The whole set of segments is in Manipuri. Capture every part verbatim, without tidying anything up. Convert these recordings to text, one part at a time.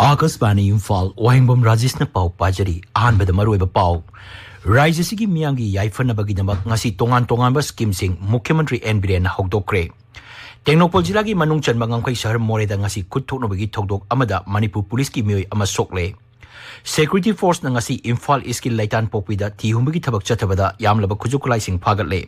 ꯑꯥꯀꯥꯁꯕꯥꯅꯤ ꯏꯝꯐꯥꯜ, ꯋꯥꯍꯦꯡꯕꯝ ꯔꯥꯖꯦꯁꯅ ꯄꯥꯎ ꯄꯥꯖꯔꯤ꯫ ꯑꯍꯥꯟꯕꯗ ꯃꯔꯨꯑꯣꯏꯕ ꯄꯥꯎ꯫ ꯔꯥꯖ꯭ꯌ ꯑꯁꯤꯒꯤ ꯃꯤꯌꯥꯝꯒꯤ ꯌꯥꯏꯐꯅꯕꯒꯤꯗꯃꯛ ꯉꯁꯤ ꯇꯣꯉꯥꯟ ꯇꯣꯉꯥꯟꯕ ꯁ꯭ꯀꯤꯝꯁꯤꯡ ꯃꯨꯈ꯭ꯌ ꯃꯟꯇ꯭ꯔꯤ ꯑꯦꯟ ꯕꯤꯔꯦꯟꯅ ꯍꯧꯗꯣꯛꯈ꯭ꯔꯦ꯫ ꯇꯦꯡꯅꯧꯄꯜ ꯖꯤꯂꯥꯒꯤ ꯃꯅꯨꯡ ꯆꯟꯕ ꯉꯝꯈꯩ ꯁꯍꯔ ꯃꯣꯔꯦꯗ ꯉꯁꯤ ꯈꯨꯠ ꯊꯣꯛꯅꯕꯒꯤ ꯊꯧꯗꯣꯛ ꯑꯃꯗ ꯃꯅꯤꯄꯨꯔ ꯄꯨꯂꯤꯁꯀꯤ ꯃꯤꯑꯣꯏ ꯑꯃ ꯁꯣꯛꯂꯦ꯫ ꯁꯦꯀ꯭ꯌꯨꯔꯤꯇꯤ ꯐꯣꯔꯁꯅ ꯉꯁꯤ ꯏꯝꯐꯥꯜ ꯏꯁꯀꯤ ꯂꯩꯇꯥꯟꯄꯣꯛꯄꯤꯗ ꯊꯤ ꯍꯨꯝꯕꯒꯤ ꯊꯕꯛ ꯆꯠꯊꯕꯗ ꯌꯥꯝꯂꯕ ꯈꯨꯠꯁꯨ ꯈꯨꯠꯂꯥꯏꯁꯤꯡ ꯐꯥꯒꯠꯂꯦ꯫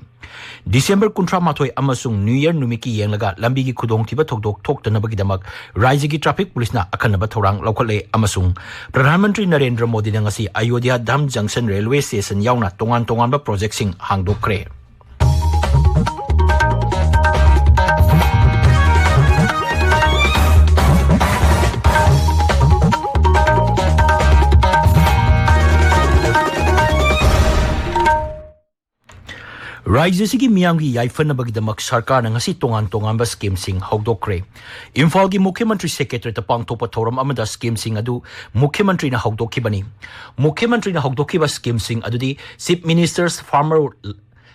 ꯗꯤꯁꯦꯝꯕꯔ ꯀꯨꯟꯊ꯭ꯔꯥ ꯃꯥꯊꯣꯏ ꯑꯃꯁꯨꯡ ꯅ꯭ꯌꯨ ꯌꯔ ꯅꯨꯃꯤꯠꯀꯤ ꯌꯦꯡꯂꯒ ꯂꯝꯕꯤꯒꯤ ꯈꯨꯗꯣꯡꯊꯤꯕ ꯊꯧꯗꯣꯛ ꯊꯣꯛꯇꯅꯕꯒꯤꯗꯃꯛ ꯔꯥꯖ꯭ꯌꯒꯤ ꯇ꯭ꯔꯥꯐꯤꯛ ꯄꯨꯂꯤꯁꯅ ꯑꯈꯟꯅꯕ ꯊꯧꯔꯥꯡ ꯂꯧꯈꯠꯂꯦ ꯑꯃꯁꯨꯡ ꯄ꯭ꯔꯙꯥꯟ ꯃꯟꯇ꯭ꯔꯤ ꯅꯔꯦꯟꯗ꯭ꯔ ꯃꯣꯗꯤꯅ ꯉꯁꯤ ꯑꯌꯣꯙ꯭ꯌꯥ ꯙꯥꯝ ꯖꯪꯁꯟ ꯔꯦꯜꯋꯦ ꯁ꯭ꯇꯦꯁꯟ ꯌꯥꯎꯅ ꯇꯣꯉꯥꯟ ꯇꯣꯉꯥꯟꯕ ꯄ꯭ꯔꯣꯖꯦꯛꯁꯤꯡ ꯍꯥꯡꯗꯣꯛꯈ꯭ꯔꯦ꯫ ꯔꯥꯖ꯭ꯌ ꯑꯁꯤꯒꯤ ꯃꯤꯌꯥꯝꯒꯤ ꯌꯥꯏꯐꯅꯕꯒꯤꯗꯃꯛ ꯁꯔꯀꯥꯔꯅ ꯉꯁꯤ ꯇꯣꯉꯥꯟ ꯇꯣꯉꯥꯟꯕ ꯁ꯭ꯀꯤꯝꯁꯤꯡ ꯍꯧꯗꯣꯛꯈ꯭ꯔꯦ꯫ ꯏꯝꯐꯥꯜꯒꯤ ꯃꯨꯈ꯭ꯌ ꯃꯟꯇ꯭ꯔꯤ ꯁꯦꯀ꯭ꯔꯦꯇꯔꯤꯌꯦꯠꯇ ꯄꯥꯡꯊꯣꯛꯄ ꯊꯧꯔꯝ ꯑꯃꯗ ꯁ꯭ꯀꯤꯝꯁꯤꯡ ꯑꯗꯨ ꯃꯨꯈ꯭ꯌ ꯃꯟꯇ꯭ꯔꯤꯅ ꯍꯧꯗꯣꯛꯈꯤꯕꯅꯤ꯫ ꯃꯨꯈ꯭ꯌ ꯃꯟꯇ꯭ꯔꯤꯅ ꯍꯧꯗꯣꯛꯈꯤꯕ ꯁ꯭ꯀꯤꯝꯁꯤꯡ ꯑꯗꯨꯗꯤ Chief Minister's Farmer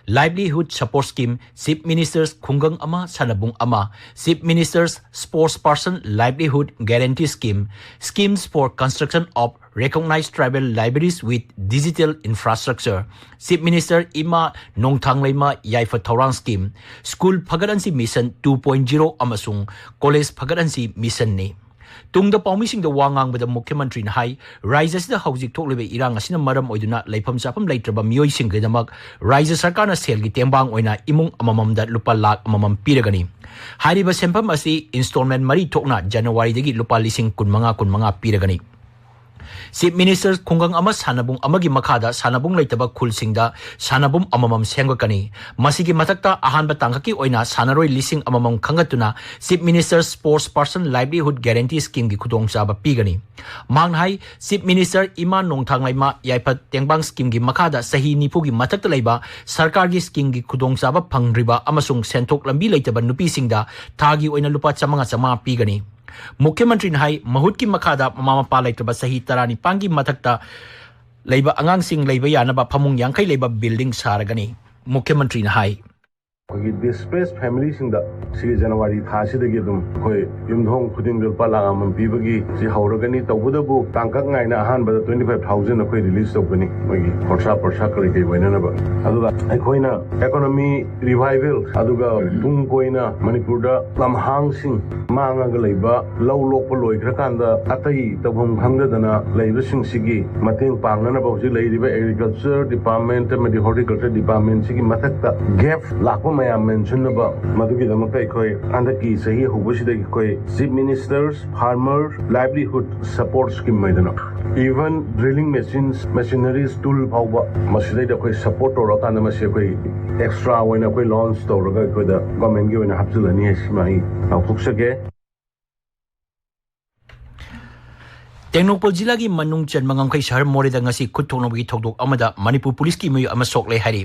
Livelihood Support Scheme, Chief Minister's ꯈꯨꯡꯒꯪ ꯑꯃ ꯁꯥꯟꯅꯕꯨꯡ ꯑꯃ, Chief Minister's Sports Person Livelihood Guarantee Scheme, Schemes for Construction of Recognized Tribal Libraries with Digital Infrastructure, Chief Minister ꯏꯃꯥ ꯅꯣꯡꯊꯥꯡꯂꯩꯃ ꯌꯥꯏꯐ ꯊꯧꯔꯥꯡ ꯁ꯭ꯀꯤꯝ, ꯁ꯭ꯀꯨꯜ ꯐꯒꯠꯍꯟꯁꯤ ꯃꯤꯁꯟ ꯇꯨ ꯄꯣꯏꯟꯠ ꯖꯤꯔꯣ ꯑꯃꯁꯨꯡ ꯀꯣꯂꯦꯖ ꯐꯒꯠꯍꯟꯁꯤ ꯃꯤꯁꯟꯅꯤ꯫ ꯇꯨꯡꯗ ꯄꯥꯎꯃꯤꯁꯤꯡꯗ ꯋꯥ ꯉꯥꯡꯕꯗ ꯃꯨꯈ꯭ꯌ ꯃꯟꯇ꯭ꯔꯤꯅ ꯍꯥꯏ, ꯔꯥꯖ꯭ꯌ ꯑꯁꯤꯗ ꯍꯧꯖꯤꯛ ꯊꯣꯛꯂꯤꯕ ꯏꯔꯥꯡ ꯑꯁꯤꯅ ꯃꯔꯝ ꯑꯣꯏꯗꯨꯅ ꯂꯩꯐꯝ ꯆꯥꯐꯝ ꯂꯩꯇ꯭ꯔꯕ ꯃꯤꯑꯣꯏꯁꯤꯡꯒꯤꯗꯃꯛ ꯔꯥꯖ꯭ꯌ ꯁꯔꯀꯥꯔꯅ ꯁꯦꯜꯒꯤ ꯇꯦꯡꯕꯥꯡ ꯑꯣꯏꯅ ꯏꯃꯨꯡ ꯑꯃꯃꯝꯗ ꯂꯨꯄꯥ ꯂꯥꯈ ꯑꯃꯃꯝ ꯄꯤꯔꯒꯅꯤ꯫ ꯍꯥꯏꯔꯤꯕ ꯁꯦꯟꯐꯝ ꯑꯁꯤ ꯏꯟꯁꯇꯣꯜꯃꯦꯟꯠ ꯃꯔꯤ ꯊꯣꯛꯅ ꯖꯅꯋꯥꯔꯤꯗꯒꯤ ꯂꯨꯄꯥ ꯂꯤꯁꯤꯡ ꯀꯨꯟꯃꯉꯥ ꯀꯨꯟꯃꯉꯥ ꯄꯤꯔꯒꯅꯤ꯫ Chief Minister ꯈꯨꯡꯒꯪ ꯑꯃ ꯁꯥꯟꯅꯕꯨꯡ ꯑꯃꯒꯤ ꯃꯈꯥꯗ ꯁꯥꯟꯅꯕꯨꯡ ꯂꯩꯇꯕ ꯈꯨꯜꯁꯤꯡꯗ ꯁꯥꯟꯅꯕꯨꯡ ꯑꯃꯃꯝ ꯁꯦꯝꯒꯠꯀꯅꯤ꯫ ꯃꯁꯤꯒꯤ ꯃꯊꯛꯇ ꯑꯍꯥꯟꯕ ꯇꯥꯡꯀꯛꯀꯤ ꯑꯣꯏꯅ ꯁꯥꯟꯅꯔꯣꯏ ꯂꯤꯁꯤꯡ ꯑꯃꯃꯝ ꯈꯟꯒꯠꯇꯨꯅ Chief Minister Sports Person Livelihood Guarantee Scheme ꯒꯤ ꯈꯨꯗꯣꯡꯆꯥꯕ ꯄꯤꯒꯅꯤ꯫ ꯃꯍꯥꯛꯅ ꯍꯥꯏ, Chief Minister ꯏꯃꯥ ꯅꯣꯡꯊꯥꯡꯂꯩꯃ ꯌꯥꯏꯐ ꯇꯦꯡꯕꯥꯡ ꯁ꯭ꯀꯤꯝꯒꯤ ꯃꯈꯥꯗ ꯆꯍꯤ ꯅꯤꯐꯨꯒꯤ ꯃꯊꯛꯇ ꯂꯩꯕ ꯁꯔꯀꯥꯔꯒꯤ ꯁ꯭ꯀꯤꯝꯒꯤ ꯈꯨꯗꯣꯡꯆꯥꯕ ꯐꯪꯗ꯭ꯔꯤꯕ ꯑꯃꯁꯨꯡ ꯁꯦꯟꯊꯣꯛ ꯂꯝꯕꯤ ꯂꯩꯇꯕ ꯅꯨꯄꯤꯁꯤꯡꯗ ꯊꯥꯒꯤ ꯑꯣꯏꯅ ꯂꯨꯄꯥ ꯆꯥꯝꯃꯉꯥ ꯆꯥꯝꯃꯉꯥ ꯄꯤꯒꯅꯤ꯫ ꯃꯨꯈ꯭ꯌ ꯃꯟꯇ꯭ꯔꯤꯅ ꯍꯥꯏ, ꯃꯍꯨꯠꯀꯤ ꯃꯈꯥꯗ ꯃꯃꯥ ꯃꯄꯥ ꯂꯩꯇ꯭ꯔꯕ ꯆꯍꯤ ꯇꯔꯥꯅꯤꯄꯥꯟꯒꯤ ꯃꯊꯛꯇ ꯂꯩꯕ ꯑꯉꯥꯡꯁꯤꯡ ꯂꯩꯕ ꯌꯥꯅꯕ ꯐꯃꯨꯡ ꯌꯥꯡꯈꯩ ꯂꯩꯕ ꯕꯤꯜꯗꯤꯡ ꯁꯥꯔꯒꯅꯤ꯫ ꯃꯨꯈ꯭ꯌ ꯃꯟꯇ꯭ꯔꯤꯅ ꯍꯥꯏ꯫ ꯑꯩꯈꯣꯏꯒꯤ ꯗꯤꯁꯄ꯭ꯂꯦꯁ ꯐꯦꯃꯤꯂꯤꯁꯤꯡꯗ ꯁꯤꯒꯤ ꯖꯅꯋꯥꯔꯤ ꯊꯥꯁꯤꯗꯒꯤ ꯑꯗꯨꯝ ꯑꯩꯈꯣꯏ ꯌꯨꯝꯊꯣꯡ ꯈꯨꯗꯤꯡꯗ ꯂꯨꯄꯥ ꯂꯥꯈ ꯑꯃꯃꯝ ꯄꯤꯕꯒꯤ ꯁꯤ ꯍꯧꯔꯒꯅꯤ꯫ ꯇꯧꯕꯇꯕꯨ ꯇꯥꯡꯀꯛ ꯅꯥꯏꯅ ꯑꯍꯥꯟꯕꯗ twenty five thousand ꯑꯩꯈꯣꯏ ꯔꯤꯂꯤꯁ ꯇꯧꯒꯅꯤ, ꯃꯣꯏꯒꯤ ꯈꯣꯔꯁꯥ ꯄꯣꯔꯁꯥ ꯀꯔꯤ ꯀꯔꯤ ꯑꯣꯏꯅꯅꯕ꯫ ꯑꯗꯨꯒ ꯑꯩꯈꯣꯏꯅ ꯏꯀꯣꯅꯣꯃꯤ ꯔꯤꯚꯥꯏꯚꯦꯜ, ꯑꯗꯨꯒ ꯇꯨꯡ ꯀꯣꯏꯅ ꯃꯅꯤꯄꯨꯔꯗ ꯂꯝꯍꯥꯡꯁꯤꯡ ꯃꯥꯡꯉꯒ ꯂꯩꯕ, ꯂꯧ ꯂꯣꯛꯄ ꯂꯣꯏꯈ꯭ꯔꯀꯥꯟꯗ ꯑꯇꯩ ꯇꯧꯐꯝ ꯈꯪꯗꯗꯅ ꯂꯩꯕꯁꯤꯡꯁꯤꯒꯤ ꯃꯇꯦꯡ ꯄꯥꯡꯅꯅꯕ ꯍꯧꯖꯤꯛ ꯂꯩꯔꯤꯕ ꯑꯦꯒ꯭ꯔꯤꯀꯜꯆꯔ ꯗꯤꯄꯥꯔꯠꯃꯦꯟꯠ ꯑꯃꯗꯤ ꯍꯣꯔꯇꯤꯀꯜꯆꯔ ꯗꯤꯄꯥꯔꯠꯃꯦꯟꯠꯁꯤꯒꯤ ꯃꯊꯛꯇ ꯒꯦꯞ ꯂꯥꯛꯄ ꯃꯌꯥꯝ ꯃꯦꯟꯁꯤꯟꯅꯕ, ꯃꯗꯨꯒꯤꯗꯃꯛꯇ ꯑꯩꯈꯣꯏ ꯍꯟꯗꯛꯀꯤ ꯆꯍꯤ ꯍꯧꯕꯁꯤꯗꯒꯤ ꯑꯩꯈꯣꯏ chief minister's farmer livelihood support scheme ꯍꯥꯏꯗꯅ, even drilling machines, machineries, tool ꯐꯥꯎꯕ ꯃꯁꯤꯗꯩꯗ ꯑꯩꯈꯣꯏ ꯁꯄꯣꯔꯠ ꯇꯧꯔꯀꯥꯟꯗ ꯃꯁꯤ ꯑꯩꯈꯣꯏ ꯑꯦꯛꯁꯇ꯭ꯔꯥ ꯑꯣꯏꯅ ꯑꯩꯈꯣꯏ ꯂꯣꯟꯆ ꯇꯧꯔꯒ ꯑꯩꯈꯣꯏꯗ ꯒꯣꯔꯃꯦꯟꯒꯤ ꯑꯣꯏꯅ ꯍꯥꯞꯆꯤꯜꯂꯅꯤ ꯍꯥꯏꯁꯤꯃ ꯑꯩ ꯂꯥꯎꯊꯣꯛꯆꯒꯦ꯫ ꯇꯦꯡꯅꯧꯄꯜ ꯖꯤꯂꯥꯒꯤ ꯃꯅꯨꯡ ꯆꯟꯕ ꯉꯝꯈꯩ ꯁꯍꯔ ꯃꯣꯔꯦꯗ ꯉꯁꯤ ꯈꯨꯠ ꯊꯣꯛꯅꯕꯒꯤ ꯊꯧꯗꯣꯛ ꯑꯃꯗ ꯃꯅꯤꯄꯨꯔ ꯄꯨꯂꯤꯁꯀꯤ ꯃꯤꯑꯣꯏ ꯑꯃ ꯁꯣꯛꯂꯦ ꯍꯥꯏꯔꯤ꯫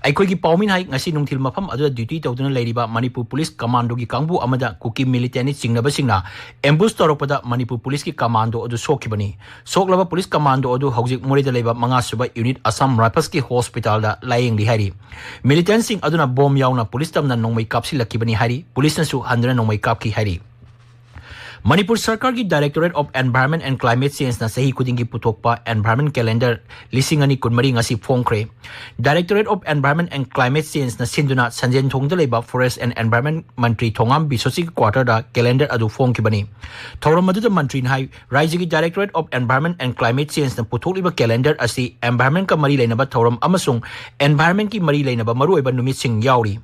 ꯑꯩꯈꯣꯏꯒꯤ ꯄꯥꯎꯃꯤꯅ ꯍꯥꯏ, ꯉꯁꯤ ꯅꯨꯡꯊꯤꯜ ꯃꯐꯝ ꯑꯗꯨꯗ ꯗ꯭ꯌꯨꯇꯤ ꯇꯧꯗꯨꯅ ꯂꯩꯔꯤꯕ ꯃꯅꯤꯄꯨꯔ ꯄꯨꯂꯤꯁ ꯀꯃꯥꯟꯗꯣꯒꯤ ꯀꯥꯡꯕꯨ ꯑꯃꯗ ꯀꯨꯀꯤ ꯃꯤꯂꯤꯇꯦꯟꯠꯅꯤ ꯆꯤꯡꯅꯕꯁꯤꯡꯅ ꯑꯦꯝꯕꯨꯁ ꯇꯧꯔꯛꯄꯗ ꯃꯅꯤꯄꯨꯔ ꯄꯨꯂꯤꯁꯀꯤ ꯀꯃꯥꯟꯗꯣ ꯑꯗꯨ ꯁꯣꯛꯈꯤꯕꯅꯤ꯫ ꯁꯣꯛꯂꯕ ꯄꯨꯂꯤꯁ ꯀꯃꯥꯟꯗꯣ ꯑꯗꯨ ꯍꯧꯖꯤꯛ ꯃꯣꯔꯦꯗ ꯂꯩꯕ ꯃꯉꯥ ꯁꯨꯕ ꯌꯨꯅꯤꯠ ꯑꯁꯥꯝ ꯔꯥꯏꯐꯜꯁꯀꯤ ꯍꯣꯁꯄꯤꯇꯥꯜꯗ ꯂꯥꯌꯦꯡꯂꯤ ꯍꯥꯏꯔꯤ꯫ ꯃꯤꯂꯤꯇꯦꯟꯠꯁꯤꯡ ꯑꯗꯨꯅ ꯕꯣꯝ ꯌꯥꯎꯅ ꯄꯨꯂꯤꯁ ꯇꯝꯅ ꯅꯣꯡꯃꯩ ꯀꯥꯞꯁꯤꯜꯂꯛꯈꯤꯕꯅꯤ ꯍꯥꯏꯔꯤ꯫ ꯄꯨꯂꯤꯁꯅꯁꯨ ꯍꯟꯗꯨꯅ ꯅꯣꯡꯃꯩ ꯀꯥꯞꯈꯤ ꯍꯥꯏꯔꯤ꯫ ꯃꯅꯤꯄꯨꯔ ꯁꯔꯀꯥꯔꯒꯤ Directorate of Environment and Climate Changeꯅ ꯆꯍꯤ ꯈꯨꯗꯤꯡꯒꯤ ꯄꯨꯊꯣꯛꯄ Environment Calendar ꯂꯤꯁꯤꯡ ꯑꯅꯤ ꯀꯨꯟꯃꯔꯤ ꯉꯁꯤ ꯐꯣꯡꯈ꯭ꯔꯦ꯫ Directorate of Environment and Climate Changeꯅ ꯁꯤꯟꯗꯨꯅ ꯁꯟꯖꯦꯟ ꯊꯣꯡꯗ ꯂꯩꯕ Forest and Environment Mantri Thongam ꯕꯤꯁ꯭ꯋꯖꯤꯠꯀꯤ ꯀ꯭ꯋꯥꯇꯔꯗ calendar ꯑꯗꯨ ꯐꯣꯡꯈꯤꯕꯅꯤ꯫ ꯊꯧꯔꯝ ꯑꯗꯨꯗ ꯃꯟꯇ꯭ꯔꯤꯅ ꯍꯥꯏ, ꯔꯥꯖ꯭ꯌꯒꯤ Directorate of Environment and Climate Changeꯅ ꯄꯨꯊꯣꯛꯂꯤꯕ calendar ꯑꯁꯤ environmentꯀ ꯃꯔꯤ ꯂꯩꯅꯕ ꯊꯧꯔꯝ ꯑꯃꯁꯨꯡ environmentꯀꯤ ꯃꯔꯤ ꯂꯩꯅꯕ ꯃꯔꯨꯑꯣꯏꯕ ꯅꯨꯃꯤꯠꯁꯤꯡ ꯌꯥꯎꯔꯤ꯫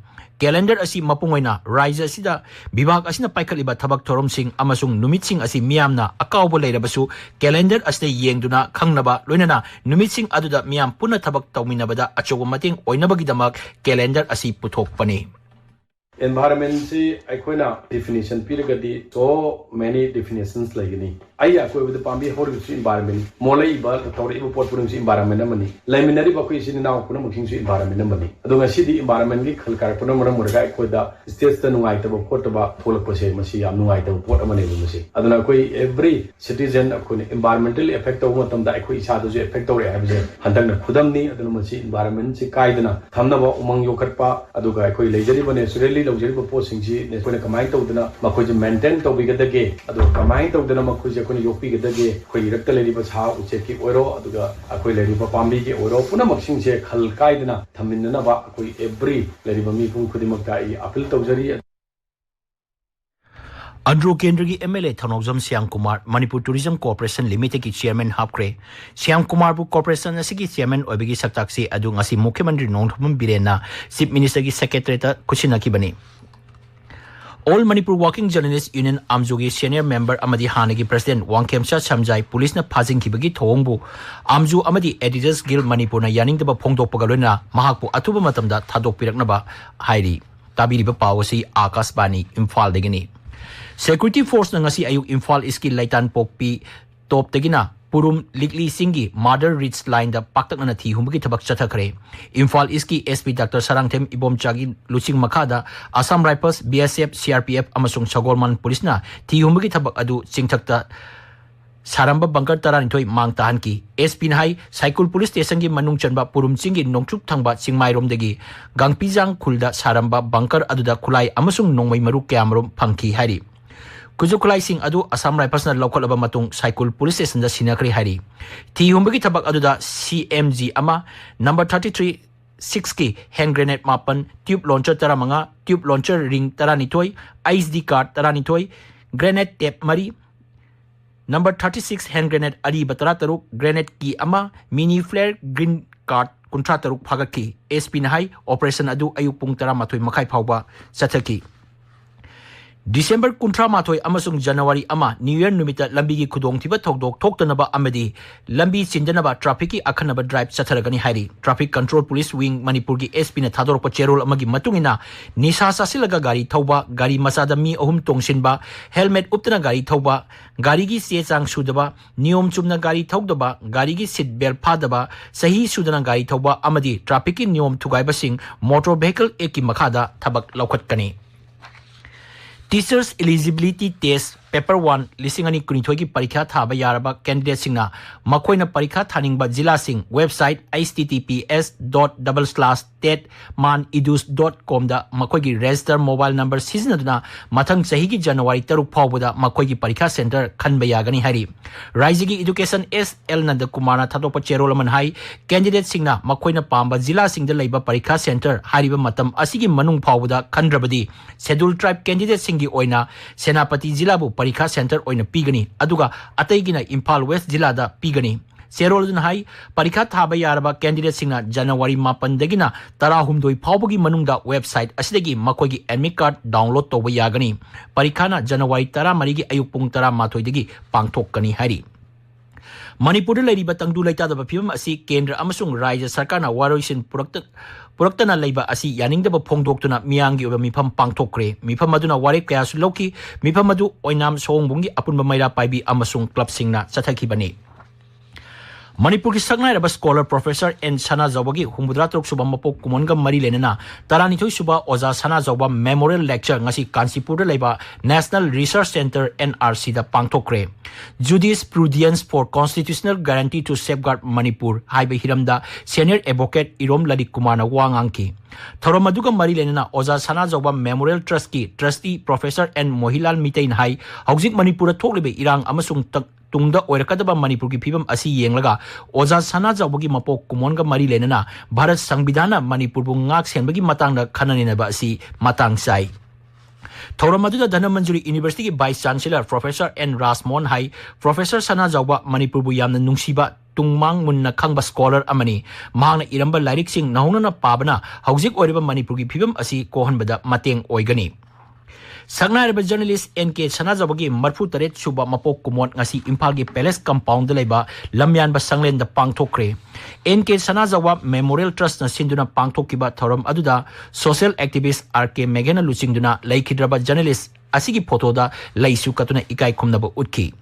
Calendar ꯑꯁꯤ ꯃꯄꯨꯡ ꯑꯣꯏꯅ ꯔꯥꯖ꯭ꯌ ꯑꯁꯤꯗ ꯕꯤꯚꯥꯒ ꯑꯁꯤꯅ ꯄꯥꯏꯈꯠꯂꯤꯕ ꯊꯕꯛ ꯊꯧꯔꯝꯁꯤꯡ ꯑꯃꯁꯨꯡ ꯅꯨꯃꯤꯠꯁꯤꯡ ꯑꯁꯤ ꯃꯤꯌꯥꯝꯅ ꯑꯀꯥꯎꯕ ꯂꯩꯔꯕꯁꯨ calendar ꯑꯁꯤꯗ ꯌꯦꯡꯗꯨꯅ ꯈꯪꯅꯕ, ꯂꯣꯏꯅꯅ ꯅꯨꯃꯤꯠꯁꯤꯡ ꯑꯗꯨꯗ ꯃꯤꯌꯥꯝ ꯄꯨꯟꯅ ꯊꯕꯛ ꯇꯧꯃꯤꯟꯅꯕꯗ ꯑꯆꯧꯕ ꯃꯇꯦꯡ ꯑꯣꯏꯅꯕꯒꯤꯗꯃꯛ calendar ꯑꯁꯤ ꯄꯨꯊꯣꯛꯄꯅꯤ꯫ Environment ꯁꯤ ꯑꯩꯈꯣꯏꯅ definition ꯄꯤꯔꯒꯗꯤ so many definitions ꯂꯩꯒꯅꯤ꯫ ꯑꯩꯒꯤ ꯑꯀꯣꯏꯕꯗ ꯄꯥꯝꯕꯤ ꯍꯧꯔꯤꯕꯁꯨ environment, ꯃꯣꯠꯂꯛꯏꯕ ꯇꯧꯔꯛꯏꯕ ꯄꯣꯠ ꯄꯨꯝꯅꯃꯛꯁꯨ environment ꯑꯃꯅꯤ꯫ ꯂꯩꯃꯤꯟꯅꯔꯤꯕ ꯑꯩꯈꯣꯏ ꯏꯆꯤꯟ ꯏꯅꯥꯎ ꯄꯨꯝꯅꯃꯛꯁꯤꯡꯁꯨ environment ꯑꯃꯅꯤ꯫ ꯑꯗꯣ ꯉꯁꯤꯗꯤ environment ꯒꯤ ꯈꯜ ꯀꯥꯏꯔꯛꯄꯅ ꯃꯔꯝ ꯑꯣꯏꯔꯒ ꯑꯩꯈꯣꯏꯗ states ꯇ ꯅꯨꯡꯉꯥꯏꯇꯕ ꯈꯣꯠꯇꯕ ꯊꯣꯛꯂꯛꯄꯁꯦ ꯃꯁꯤ ꯌꯥꯝ ꯅꯨꯡꯉꯥꯏꯇꯕ ꯄꯣꯠ ꯑꯃꯅꯦꯕ ꯃꯁꯤ꯫ ꯑꯗꯨꯅ ꯑꯩꯈꯣꯏ every citizen ꯑꯩꯈꯣꯏꯅ environmental effect ꯇꯧꯕ ꯃꯇꯝꯗ ꯑꯩꯈꯣꯏ ꯏꯁꯥꯗꯁꯨ effect ꯇꯧꯔꯛꯑꯦ ꯍꯥꯏꯕꯁꯦ ꯍꯟꯗꯛꯅ ꯈꯨꯗꯝꯅꯤ꯫ ꯑꯗꯨꯅ ꯃꯁꯤ environment ꯁꯤ ꯀꯥꯏꯗꯅ ꯊꯝꯅꯕ, ꯎꯃꯪ ꯌꯣꯛꯈꯠꯄ, ꯑꯗꯨꯒ ꯑꯩꯈꯣꯏ ꯂꯩꯖꯔꯤꯕ naturally ꯂꯧꯖꯔꯤꯕ ꯄꯣꯠꯁꯤꯡꯁꯤ ꯑꯩꯈꯣꯏꯅ ꯀꯃꯥꯏꯅ ꯇꯧꯗꯅ ꯃꯈꯣꯏꯁꯦ maintain ꯇꯧꯕꯤꯒꯗꯒꯦ, ꯑꯗꯨꯒ ꯀꯃꯥꯏꯅ ꯇꯧꯗꯅ ꯃꯈꯣꯏꯁꯦ ꯑꯩꯈꯣꯏꯅ ꯌꯣꯛꯄꯤꯒꯗꯒꯦ, ꯑꯩꯈꯣꯏ ꯏꯔꯛꯇ ꯂꯩꯔꯤꯕ ꯁꯥ ꯎꯆꯦꯛꯀꯤ ꯑꯣꯏꯔꯣ, ꯑꯗꯨꯒ ꯑꯩꯈꯣꯏ ꯂꯩꯔꯤꯕ ꯄꯥꯝꯕꯤꯒꯤ ꯑꯣꯏꯔꯣ, ꯄꯨꯝꯅꯃꯛꯁꯤꯡꯁꯦ ꯈꯜ ꯀꯥꯏꯗꯅ ꯊꯝꯃꯤꯟꯅꯅꯕ ꯑꯩꯈꯣꯏ every ꯂꯩꯔꯤꯕ ꯃꯤꯄꯨꯝ ꯈꯨꯗꯤꯡꯃꯛꯇ ꯑꯩ appeal ꯇꯧꯖꯔꯤ꯫ ꯑꯟꯗ꯭ꯔꯣ ꯀꯦꯟꯗ꯭ꯔꯒꯤ M L A Thounaojam Shyam Kumar Manipur Tourism Corporation Limited ꯀꯤ chairman ꯍꯥꯞꯈ꯭ꯔꯦ꯫ ꯁ꯭ꯌꯥꯝ ꯀꯨꯃꯥꯔꯕꯨ corporation ꯑꯁꯤꯒꯤ chairman ꯑꯣꯏꯕꯒꯤ ꯁꯛꯇꯥꯛꯁꯤ ꯑꯗꯨ ꯉꯁꯤ ꯃꯨꯈ꯭ꯌ ꯃꯟꯇ꯭ꯔꯤ ꯅꯣꯡꯊꯣꯝꯕꯝ ꯕꯤꯔꯦꯟꯅ Chief Minister ꯒꯤ secretariat ꯇ ꯈꯨꯠꯁꯤꯟꯅꯈꯤꯕꯅꯤ꯫ All Manipur Working Journalist Union ꯑꯥꯝꯖꯨꯒꯤ senior member ꯑꯃꯗꯤ ꯍꯥꯟꯅꯒꯤ president ꯋꯥꯡꯈꯦꯝꯆꯥ ꯁꯝꯖꯥꯏ ꯄꯨꯂꯤꯁꯅ ꯐꯥꯖꯤꯟꯈꯤꯕꯒꯤ ꯊꯧꯑꯣꯡꯕꯨ ꯑꯥꯝꯖꯨ ꯑꯃꯗꯤ Editors Guild ꯃꯅꯤꯄꯨꯔꯅ ꯌꯥꯅꯤꯡꯗꯕ ꯐꯣꯡꯗꯣꯛꯄꯒ ꯂꯣꯏꯅꯅ ꯃꯍꯥꯛꯄꯨ ꯑꯊꯨꯕ ꯃꯇꯝꯗ ꯊꯥꯗꯣꯛꯄꯤꯔꯛꯅꯕ ꯍꯥꯏꯔꯤ꯫ ꯇꯥꯕꯤꯔꯤꯕ ꯄꯥꯎ ꯑꯁꯤ ꯑꯥꯀꯥꯁꯕꯥꯅꯤ ꯏꯝꯐꯥꯜꯗꯒꯤꯅꯤ꯫ Security force ꯅ ꯉꯁꯤ ꯑꯌꯨꯛ ꯏꯝꯐꯥꯜ ꯏꯁꯀꯤ ꯂꯩꯇꯥꯟꯄꯣꯛꯄꯤ ꯇꯣꯞꯇꯒꯤꯅ ꯄꯨꯔꯨꯝ ꯂꯤꯛꯂꯤ ꯆꯤꯡꯒꯤ Murder Ridge line ꯗ ꯄꯥꯛꯇꯛꯅꯅ ꯊꯤ ꯍꯨꯝꯕꯒꯤ ꯊꯕꯛ ꯆꯠꯊꯈ꯭ꯔꯦ꯫ ꯏꯝꯐꯥꯜ ꯏꯁꯀꯤ S P Doctor ꯁꯔꯥꯡꯊꯦꯝ ꯏꯕꯣꯝꯆꯥꯒꯤ ꯂꯨꯆꯤꯡ ꯃꯈꯥꯗ Assam Rifles, B S F, C R P F ꯑꯃꯁꯨꯡ ꯁꯒꯣꯜꯕꯟ ꯄꯨꯂꯤꯁꯅ ꯊꯤ ꯍꯨꯝꯕꯒꯤ ꯊꯕꯛ ꯑꯗꯨ ꯆꯤꯡꯊꯛꯇ ꯁꯥꯔꯝꯕ bunker ꯇꯔꯥꯅꯤꯊꯣꯏ ꯃꯥꯡ ꯇꯥꯍꯟꯈꯤ꯫ S P ꯅ ꯍꯥꯏ, ꯁꯥꯏꯀꯨꯜ ꯄꯨꯂꯤꯁ ꯁ꯭ꯇꯦꯁꯟꯒꯤ ꯃꯅꯨꯡ ꯆꯟꯕ ꯄꯨꯔꯨꯝ ꯆꯤꯡꯒꯤ ꯅꯣꯡꯆꯨꯞ ꯊꯪꯕ ꯆꯤꯡꯃꯥꯏꯔꯣꯝꯗꯒꯤ ꯒꯥꯡꯄꯤꯖꯥꯡ ꯈꯨꯜꯗ ꯁꯥꯔꯝꯕ bunker ꯑꯗꯨꯗ ꯈꯨꯠꯂꯥꯏ ꯑꯃꯁꯨꯡ ꯅꯣꯡꯃꯩ ꯃꯔꯨ ꯀꯌꯥꯃꯔꯨꯝ ꯐꯪꯈꯤ ꯍꯥꯏꯔꯤ꯫ ꯈꯨꯠꯁꯨ ꯈꯨꯠꯂꯥꯏꯁꯤꯡ ꯑꯗꯨ Assam Rifles ꯅ ꯂꯧꯈꯠꯂꯕ ꯃꯇꯨꯡ ꯁꯥꯏꯀꯨꯜ ꯄꯨꯂꯤꯁ ꯁ꯭ꯇꯦꯁꯟꯗ ꯁꯤꯟꯅꯈ꯭ꯔꯦ ꯍꯥꯏꯔꯤ꯫ ꯊꯤ ꯍꯨꯝꯕꯒꯤ ꯊꯕꯛ ꯑꯗꯨꯗ C M G ꯑꯃ, number thirty three six ꯀꯤ hand grenade ꯃꯥꯄꯟ, tube launcher ꯇꯔꯥꯃꯉꯥ, tube launcher ring ꯇꯔꯥꯅꯤꯊꯣꯏ, I S D card ꯇꯔꯥꯅꯤꯊꯣꯏ, grenade tape ꯃꯔꯤ, number thirty six hand grenade ꯑꯔꯤꯕ ꯇꯔꯥꯇꯔꯨꯛ, grenade key ꯑꯃ, mini flare, green card ꯀꯨꯟꯊ꯭ꯔꯥ ꯇꯔꯨꯛ ꯐꯥꯒꯠꯈꯤ꯫ S P ꯅ ꯍꯥꯏ, operation ꯑꯗꯨ ꯑꯌꯨꯛ ꯄꯨꯡ ꯇꯔꯥꯃꯥꯊꯣꯏ ꯃꯈꯥꯏ ꯐꯥꯎꯕ ꯆꯠꯊꯈꯤ꯫ ꯗꯤꯁꯦꯝꯕꯔ ꯀꯨꯟꯊ꯭ꯔꯥ ꯃꯥꯊꯣꯏ ꯑꯃꯁꯨꯡ ꯖꯅꯋꯥꯔꯤ ꯑꯃ, New Year ꯅꯨꯃꯤꯠꯇ ꯂꯝꯕꯤꯒꯤ ꯈꯨꯗꯣꯡꯊꯤꯕ ꯊꯧꯗꯣꯛ ꯊꯣꯛꯇꯅꯕ ꯑꯃꯗꯤ ꯂꯝꯕꯤ ꯆꯤꯟꯗꯅꯕ trafficꯀꯤ ꯑꯈꯟꯅꯕ drive ꯆꯠꯊꯔꯒꯅꯤ ꯍꯥꯏꯔꯤ꯫ Traffic Control Police Wing ꯃꯅꯤꯄꯨꯔꯒꯤ S Pꯅ ꯊꯥꯗꯣꯔꯛꯄ ꯆꯦꯔꯣꯜ ꯑꯃꯒꯤ ꯃꯇꯨꯡ ꯏꯟꯅ, ꯅꯤꯁꯥ ꯆꯥꯁꯤꯜꯂꯒ ꯒꯥꯔꯤ ꯊꯧꯕ, ꯒꯥꯔꯤ ꯃꯆꯥꯗ ꯃꯤ ꯑꯍꯨꯝ ꯇꯣꯡꯁꯤꯟꯕ, helmet ꯎꯞꯇꯅ ꯒꯥꯔꯤ ꯊꯧꯕ, ꯒꯥꯔꯤꯒꯤ ꯆꯦ ꯆꯥꯡ ꯁꯨꯗꯕ, ꯅꯤꯌꯣꯝ ꯆꯨꯝꯅ ꯒꯥꯔꯤ ꯊꯧꯗꯕ, ꯒꯥꯔꯤꯒꯤ seat belt ꯐꯥꯗꯕ, ꯆꯍꯤ ꯁꯨꯗꯅ ꯒꯥꯔꯤ ꯊꯧꯕ ꯑꯃꯗꯤ trafficꯀꯤ ꯅꯤꯌꯣꯝ ꯊꯨꯒꯥꯏꯕꯁꯤꯡ Motor Vehicle Actꯀꯤ ꯃꯈꯥꯗ ꯊꯕꯛ ꯂꯧꯈꯠꯀꯅꯤ꯫ Teachers Eligibility Test Paper One ꯂꯤꯁꯤꯡ ꯑꯅꯤ ꯀꯨꯟꯅꯤꯊꯣꯏꯒꯤ ꯄꯔꯤꯈ꯭ꯌꯥ ꯊꯥꯕ ꯌꯥꯔꯕ candidateꯁꯤꯡꯅ ꯃꯈꯣꯏꯅ ꯄꯔꯤꯈ꯭ꯌꯥ ꯊꯥꯅꯤꯡꯕ ꯖꯤꯂꯥꯁꯤꯡ website H T T P S dot double slash tet man edu dot comꯗ ꯃꯈꯣꯏꯒꯤ register mobile number ꯁꯤꯖꯤꯟꯅꯗꯨꯅ ꯃꯊꯪ ꯆꯍꯤꯒꯤ ꯖꯅꯋꯥꯔꯤ ꯇꯔꯨꯛ ꯐꯥꯎꯕꯗ ꯃꯈꯣꯏꯒꯤ ꯄꯔꯤꯈ꯭ꯌꯥ center ꯈꯟꯕ ꯌꯥꯒꯅꯤ ꯍꯥꯏꯔꯤ꯫ ꯔꯥꯏꯖ꯭ꯌꯒꯤ Education S L ꯅꯟꯗꯀꯨꯃꯥꯔꯅ ꯊꯥꯗꯣꯛꯄ ꯆꯦꯔꯣꯜ ꯑꯃꯅ ꯍꯥꯏ, candidateꯁꯤꯡꯅ ꯃꯈꯣꯏꯅ ꯄꯥꯝꯕ ꯖꯤꯂꯥꯁꯤꯡꯗ ꯂꯩꯕ ꯄꯔꯤꯈ꯭ꯌꯥ center ꯍꯥꯏꯔꯤꯕ ꯃꯇꯝ ꯑꯁꯤꯒꯤ ꯃꯅꯨꯡ ꯐꯥꯎꯕꯗ ꯈꯟꯗ꯭ꯔꯕꯗꯤ Scheduled Tribe candidateꯁꯤꯡꯒꯤ ꯑꯣꯏꯅ ꯁꯦꯅꯥꯄꯇꯤ ꯖꯤꯂꯥꯕꯨ ꯄꯔꯤꯈꯥ center ꯑꯣꯏꯅ ꯄꯤꯒꯅꯤ, ꯑꯗꯨꯒ ꯑꯇꯩꯒꯤꯅ ꯏꯝꯐꯥꯜ West ꯖꯤꯂꯥꯗ ꯄꯤꯒꯅꯤ꯫ ꯆꯦꯔꯣꯜ ꯑꯗꯨꯅ ꯍꯥꯏ, ꯄꯔꯤꯈꯥ ꯊꯥꯕ ꯌꯥꯔꯕ candidateꯁꯤꯡꯅ ꯖꯅꯋꯥꯔꯤ ꯃꯥꯄꯟꯗꯒꯤꯅ ꯇꯔꯥꯍꯨꯝꯗꯣꯏ ꯐꯥꯎꯕꯒꯤ ꯃꯅꯨꯡꯗ website ꯑꯁꯤꯗꯒꯤ ꯃꯈꯣꯏꯒꯤ admit card download ꯇꯧꯕ ꯌꯥꯒꯅꯤ꯫ ꯄꯔꯤꯈꯥꯅ ꯖꯅꯋꯥꯔꯤ ꯇꯔꯥꯃꯔꯤꯒꯤ ꯑꯌꯨꯛ ꯄꯨꯡ ꯇꯔꯥꯃꯥꯊꯣꯏꯗꯒꯤ ꯄꯥꯡꯊꯣꯛꯀꯅꯤ ꯍꯥꯏꯔꯤ꯫ ꯃꯅꯤꯄꯨꯔꯗ ꯂꯩꯔꯤꯕ ꯇꯪꯗꯨ ꯂꯩꯇꯥꯗꯕ ꯐꯤꯕꯝ ꯑꯁꯤ ꯀꯦꯟꯗ꯭ꯔ ꯑꯃꯁꯨꯡ ꯔꯥꯖ꯭ꯌ ꯁꯔꯀꯥꯔꯅ ꯋꯥꯔꯣꯏꯁꯤꯟ ꯄꯨꯔꯛꯇ-, ꯄꯨꯔꯛꯇꯅ ꯂꯩꯕ ꯑꯁꯤ ꯌꯥꯅꯤꯡꯗꯕ ꯐꯣꯡꯗꯣꯛꯇꯨꯅ ꯃꯤꯌꯥꯝꯒꯤ ꯑꯣꯏꯕ ꯃꯤꯐꯝ ꯄꯥꯡꯊꯣꯛꯈ꯭ꯔꯦ꯫ ꯃꯤꯐꯝ ꯑꯗꯨꯅ ꯋꯥꯔꯦꯞ ꯀꯌꯥꯁꯨ ꯂꯧꯈꯤ꯫ ꯃꯤꯐꯝ ꯑꯗꯨ ꯑꯣꯏꯅꯥꯝ ꯁꯑꯣꯡꯕꯨꯡꯒꯤ ꯑꯄꯨꯟꯕ ꯃꯩꯔꯥ ꯄꯥꯏꯕꯤ ꯑꯃꯁꯨꯡ clubꯁꯤꯡꯅ ꯆꯠꯊꯈꯤꯕꯅꯤ꯫ ꯃꯅꯤꯄꯨꯔꯒꯤ ꯁꯛꯅꯥꯏꯔꯕ scholar Professor N ꯁꯅꯥꯖꯥꯎꯕꯒꯤ ꯍꯨꯝꯐꯨꯇꯔꯥ ꯇꯔꯨꯛ ꯁꯨꯕ ꯃꯄꯣꯛ ꯀꯨꯝꯑꯣꯟꯒ ꯃꯔꯤ ꯂꯩꯅꯅ ꯇꯔꯥꯅꯤꯊꯣꯏ ꯁꯨꯕ ꯑꯣꯖꯥ ꯁꯅꯥꯖꯥꯎꯕ Memorial Lecture ꯉꯁꯤ ꯀꯥꯟꯆꯤꯄꯨꯔꯗ ꯂꯩꯕ National Research Centre N R Cꯗ ꯄꯥꯡꯊꯣꯛꯈ꯭ꯔꯦ꯫ Judice Prudence for Constitutional Guarantee to Safeguard Manipur ꯍꯥꯏꯕ ꯍꯤꯔꯝꯗ senior advocate ꯏꯔꯣꯝ ꯂꯂꯤꯠ ꯀꯨꯃꯥꯔꯅ ꯋꯥ ꯉꯥꯡꯈꯤ꯫ ꯊꯧꯔꯝ ꯑꯗꯨꯒ ꯃꯔꯤ ꯂꯩꯅꯅ ꯑꯣꯖꯥ ꯁꯅꯥꯖꯥꯎꯕ Memorial Trustꯀꯤ trustee Professor N ꯃꯣꯍꯤꯂꯥꯜ ꯃꯤꯇꯩꯅ ꯍꯥꯏ, ꯍꯧꯖꯤꯛ ꯃꯅꯤꯄꯨꯔꯗ ꯊꯣꯛꯂꯤꯕ ꯏꯔꯥꯡ ꯑꯃꯁꯨꯡ ꯇ-, ꯇꯨꯡꯗ ꯑꯣꯏꯔꯛꯀꯗꯕ ꯃꯅꯤꯄꯨꯔꯒꯤ ꯐꯤꯕꯝ ꯑꯁꯤ ꯌꯦꯡꯂꯒ ꯑꯣꯖꯥ ꯁꯅꯥꯖꯥꯎꯕꯒꯤ ꯃꯄꯣꯛ ꯀꯨꯝꯑꯣꯟꯒ ꯃꯔꯤ ꯂꯩꯅꯅ ꯚꯥꯔꯠ ꯁꯪꯕꯤꯙꯥꯟꯅ ꯃꯅꯤꯄꯨꯔꯕꯨ ꯉꯥꯛ ꯁꯦꯟꯕꯒꯤ ꯃꯇꯥꯡꯗ ꯈꯟꯅ ꯅꯩꯅꯕ ꯑꯁꯤ ꯃꯇꯥꯡ ꯆꯥꯏ꯫ ꯊꯧꯔꯝ ꯑꯗꯨꯗ Dhanamanjuri Universityꯒꯤ Vice Chancellor Professor N ꯔꯥꯖꯃꯣꯍꯟ ꯍꯥꯏ, Professor ꯁꯅꯥꯖꯥꯎꯕ ꯃꯅꯤꯄꯨꯔꯕꯨ ꯌꯥꯝꯅ ꯅꯨꯡꯁꯤꯕ, ꯇꯨꯡꯃꯥꯡ ꯃꯨꯟꯅ ꯈꯪꯕ scholar ꯑꯃꯅꯤ꯫ ꯃꯍꯥꯛꯅ ꯏꯔꯝꯕ ꯂꯥꯏꯔꯤꯛꯁꯤꯡ ꯅꯧꯍꯧꯅꯅ ꯄꯥꯕꯅ ꯍꯧꯖꯤꯛ ꯑꯣꯏꯔꯤꯕ ꯃꯅꯤꯄꯨꯔꯒꯤ ꯐꯤꯕꯝ ꯑꯁꯤ ꯀꯣꯛꯍꯟꯕꯗ ꯃꯇꯦꯡ ꯑꯣꯏꯒꯅꯤ꯫ ꯁꯛꯅꯥꯏꯔꯕ ꯖꯔꯅꯦꯂꯤꯁ ꯑꯦꯟ ꯀꯦ ꯁꯅꯥꯖꯥꯎꯕꯒꯤ ꯃꯔꯤꯐꯨ ꯇꯔꯦꯠ ꯁꯨꯕ ꯃꯄꯣꯛ ꯀꯨꯝꯑꯣꯟ ꯉꯁꯤ ꯏꯝꯐꯥꯜꯒꯤ ꯄꯦꯂꯦꯁ ꯀꯝꯄꯥꯎꯟꯗ ꯂꯩꯕ ꯂꯝꯌꯥꯟꯕ ꯁꯪꯂꯦꯟꯗ ꯄꯥꯡꯊꯣꯛꯈ꯭ꯔꯦ꯫ ꯑꯦꯟ ꯀꯦ ꯁꯅꯥꯖꯥꯎꯕ ꯃꯦꯃꯣꯔꯤꯌꯦꯜ ꯇ꯭ꯔꯁꯅ ꯁꯤꯟꯗꯨꯅ ꯄꯥꯡꯊꯣꯛꯈꯤꯕ ꯊꯧꯔꯝ ꯑꯗꯨꯗ ꯁꯣꯁꯤꯌꯦꯜ ꯑꯦꯛꯇꯤꯚꯤꯁ ꯑꯥꯔ ꯀꯦ ꯃꯦꯘꯅ ꯂꯨꯆꯤꯡꯗꯨꯅ ꯂꯩꯈꯤꯗ꯭ꯔꯕ ꯖꯔꯅꯦꯂꯤꯁ ꯑꯁꯤꯒꯤ ꯐꯣꯇꯣꯗ ꯂꯩꯁꯨ ꯀꯠꯇꯨꯅ ꯏꯀꯥꯏ ꯈꯨꯝꯅꯕ ꯎꯠꯈꯤ꯫